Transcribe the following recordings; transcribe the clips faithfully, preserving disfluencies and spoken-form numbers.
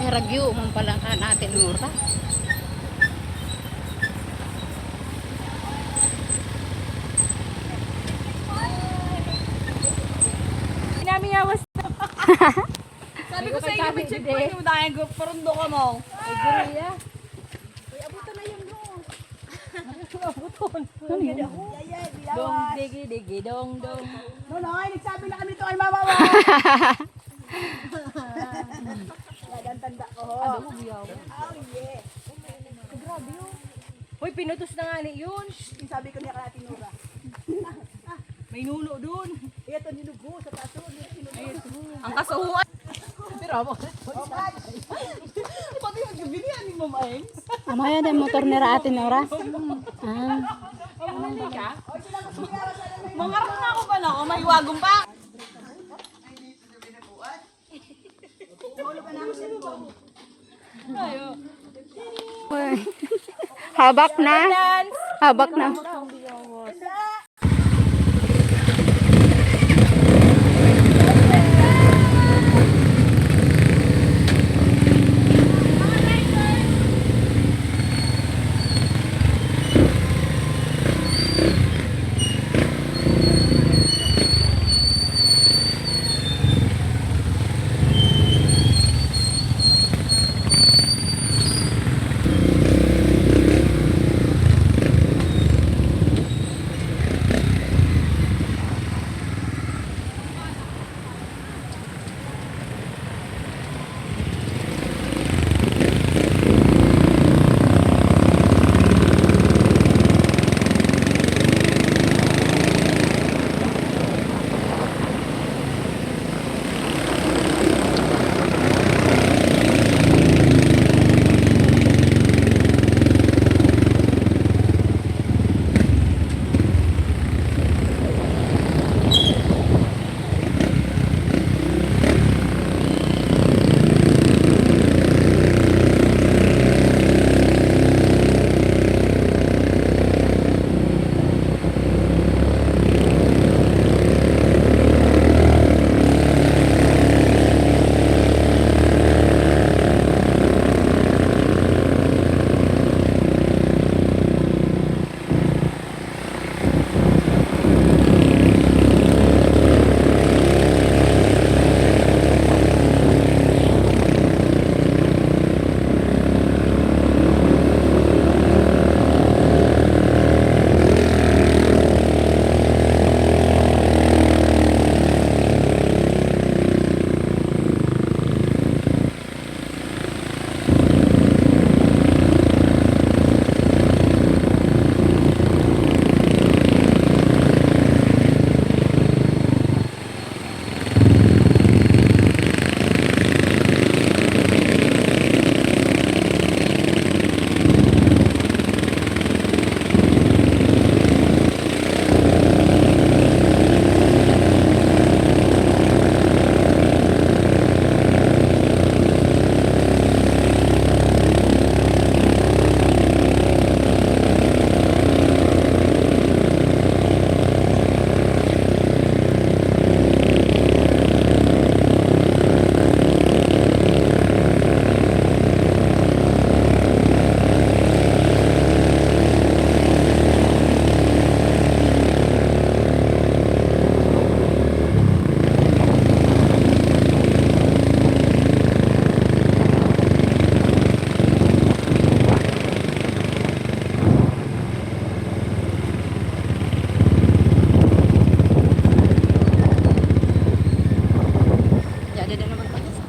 Ragyo man pala kan Ate Nora. Nami yawas. Sabi ko sa inyo, may checkpoint yung dahil group, parundo ka mo. Ay, Guria. Uy, abutan na yung doon. Abutan. Ano yun? Dong, digi, digi, dong, dong. No, no, ay, nagsabi na kami ito kay mama mo. Yan ang tanda ko, ho. Ano, biyaw? Oh, yeah. Grabe yun. Hoy, pinutos na nga ni yun. Shh, yung sabi ko niya kay Ate Nora. May nuno dun. Iya, ito ninugo sa taas, oh, ninugo. Ang kasuhuan. Pero ako. Oh, God. Pati yung gabi niya ni Mama Ems. Amaya din motor ni Ate Nora. Ah. Ang huli ka? Mangarap na ako ba na ako? Mahiwagon pa. Habak na. Habak na. Yada na naman tayo sa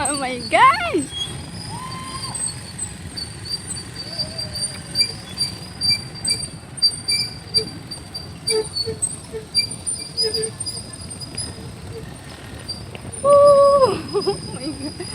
Oh my God! Oh my God.